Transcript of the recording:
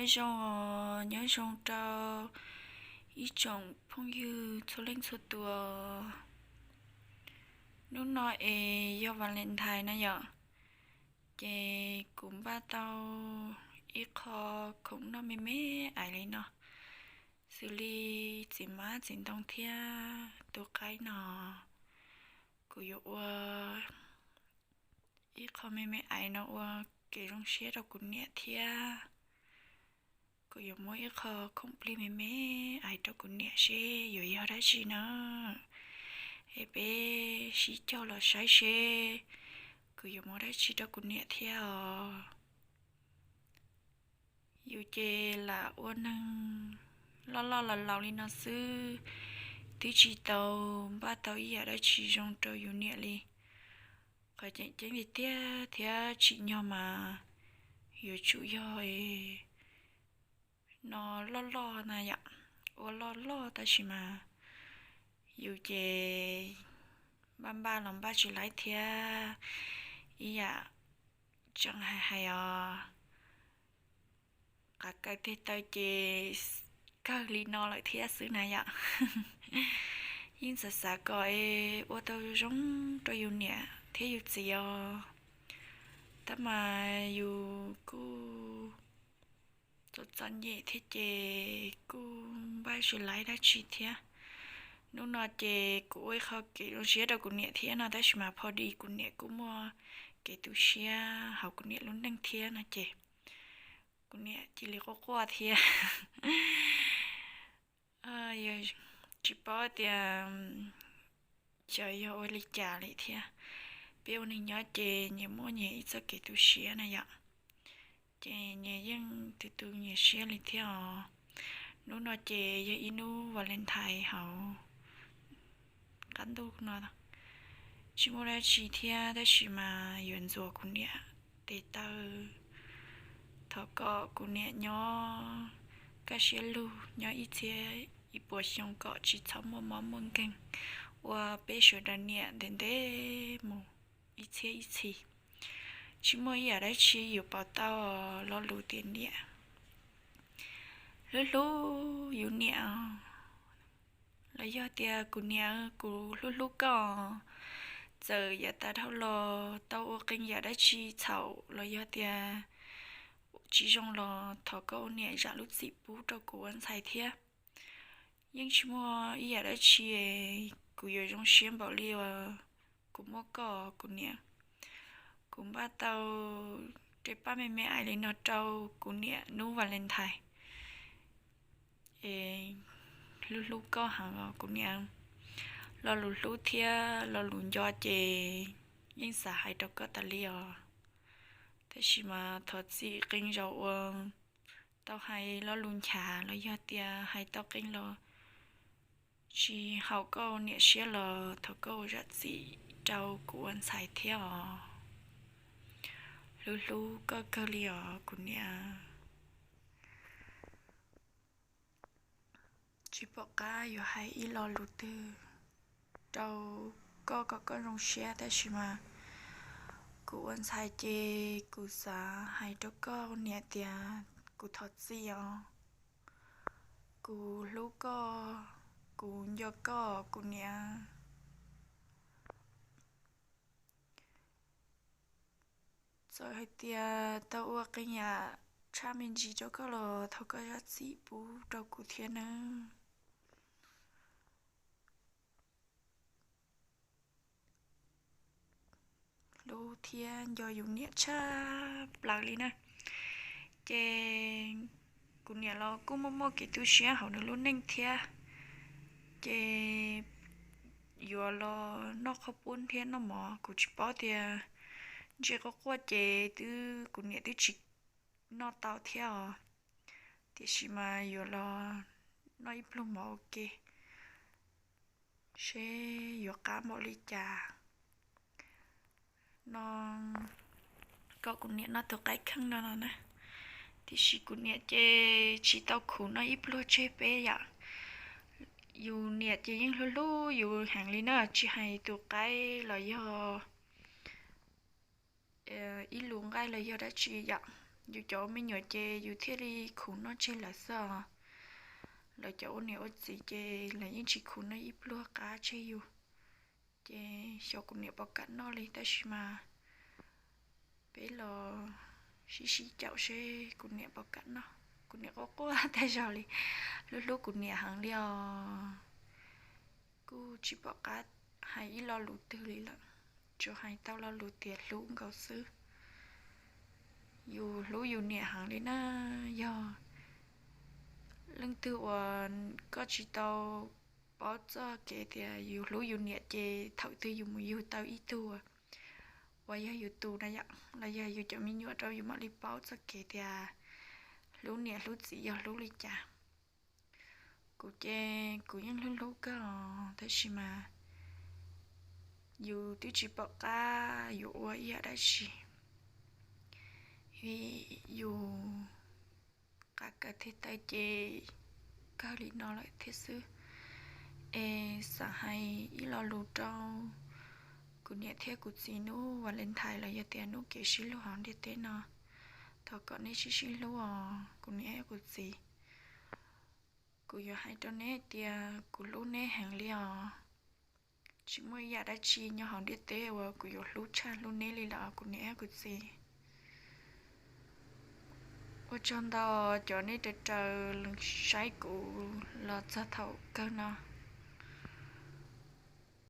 Nyob zoo, nyob zoo rau ib tsoom phooj ywg txhua leej txhua tus. Hnub no es yog Valentine na yom, ces kuv npaj tau ib qho khoom noj me me ais li no, xws li txiv hmab txiv ntoo thiab tus qaib no. Kuv yuav ua ib qho me me ais no ua kev zoo siab rau kuv niam thiab kuv yuav muab ib qho khoom plig me me ais rau kuv niam seb yuav yog dab tsi na. Es peb sib cog los saib seb kuv yuav muab dab tsi rau kuv niam thiab os. Yus ces lam ua neeg loj loj los laus li no xwb, twb tsis tau npaj tau ib yam dab tsi zoo rau yus niam li. Qhov tseem ceeb tiag tiag thiab tsim nyog mas yuav tsum yog no loj loj na yom, ua loj loj tab sis mas yus ces npaj npaj los npaj tsis laib thiab. Ib yam tseem hais hais os, qav kaws tes taw ces kawg li no lawm thiab xwb na yom. Yeej xav xav kom ua tau zoo rau yus niam thiab yus txiv os, tab mas yus kuj txom txom nyem thiab ces kuj npaj tsis laib dab tsi thiab. Hnub no ces kuv ua ib qho kev zoo siab rau kuv niam thiab no tab sis mas pho dis kuv niam kuj muaj kev tu siab hauv kuv niam lub neej thiab no ces kuv niam cia li quaj quaj thiab. Tsis paub tias xyov yog ua li cas li thiab. Peb ua neeg nyob ces nyias muaj nyias ib txoj kev tu siab na yom, ces nyias yeej tus tus nyias siab li thiab os. Hnub no ces yog ib hnub Valentine hauv qab ntuj no, tsis muaj dab tsi thiab tab sis mas yuav ntxuas kuv niam tes taw, thov kom kuv niam nyob kaj siab lug, nyob ib txhiab ib puas xyoo kom tsis txhob muaj mob muaj nkeeg, ua peb sawv daws niam ntev ntev mus ib txhiab ib txhis. Tsis muaj ib yam dab tsi yuav pauv tau lo lus tias niam. Hlub hlub yus niam los yog tias kuv niam, kuv hlub hlub koj. Txawm yav tas dhau los tau ua qee yam dab tsi txhaum los yog tias tsis zoo los thov koj ua niam zam lub txim pub rau kuv ua ntxhais thiab. Yeej tsis muaj ib yam dab tsi, kuv yuav zoo siab npaum li uas kuv muaj koj kuv niam. Kuv npaj tau tej paj me me ais li no rau kuv niam hnub Valentine. Es hlub hlub koj heev os kuv niam. Lo lus hlub thiab lo lus nco ces yeej xav hais rau koj tas li os. Tab sis mas thov txim qee zaus uas tau hais lo lus nchav los yog tias hais tau qee los tsis haum koj niam siab los thov koj ua zam txim rau kuv ua ntxhais thiab os. Hlub hlub koj kawg li os kuv niam. Tsis pom qab yuav hais ib lo lus twg rau koj kom koj zoo siab tab sis mas kuv ua ntxhais ces kuv xav hais rau koj niam tias kuv thov txim os. Kuv hlub koj, kuv nco koj kuv niam. Txawm hais tias tau ua qee yam tshaj me ntsis rau koj los thov koj zam txim pub rau kuv thiab nawb. Hlub thiab nco yus niam tshaj plaws li na. Ces kuv niam los kuj muaj muaj kev tu siab hauv nws lub neej thiab, ces yuav los noj qhov pub thiab noj mov, kuv tsis paub tias ntsej quaj quaj ces twb kuv niam twb tsis noj tau thiab os. Tiam sis mas yuav los noj ib pluag mov ua ke seb yuav qab npaum li cas no, kom kuv niam noj tus qaib kheej no no na. Tiam sis kuv niam ces tsis tau khuv noj ib pluag tseg peb yom. Yus niam ces yeej hlub hlub yus heev li na, tsis hais tus qaib los yog ib lub nqaij los yog dab tsi yom. yus cov me nyuam ces yus thiaj li khuv noj tseg lawm xwb os. Lawv cov ua niam ua txiv ces lawv yeej tsis khuv noj ib pluag qab tseg yus. Ces xyov kuv niam puas kam noj li, tab sis mas peb los sib sib caum seb kuv niam puas kam noj. Kuv niam quaj quaj tag zog li, hlub hlub kuv niam heev li os. Kuj tsis pom qab hais ib lo lus twg li lawm, tsuas hais tau lo lus tias hlub nkaus xwb. Yus hlub yus niam heev li na. Yog leej twg uas koj tsis tau paub txoj kev tias yus hlub yus niam ces thaum twg yus mus yug tau ib tug uas yog yus tus na yom, los yog yus cov me nyuam rau yus mam li paub txoj kev tias hlub niam hlub txiv yog hlub li cas. Kuv ces kuv yeej hlub hlub kawg os, tab sis mas yus twb tsis pom qab yuav ua ib yam dab tsi, vim yus qab kawm thiab taw ces kawg li no lawm thiab xwb. Es xav hais ib lo lus rau kuv niam thiab kuv txiv hnub Valentine los yog tias hnub kev sib hlub hauv ntiaj teb no, thov kom nej sib sib hlub os kuv niam thiab kuv txiv. Kuv yuav hais rau neb tias kuv hlub neb heev li os. Tsis muaj ib yam dab tsi nyob hauv ntiaj teb uas kuv yuav hlub tshaj hlub neb li lawm kuv niam thiab kuv txiv. Ua tsaug ntau cov nej raws raws saib kuv los txog thaum kawg no.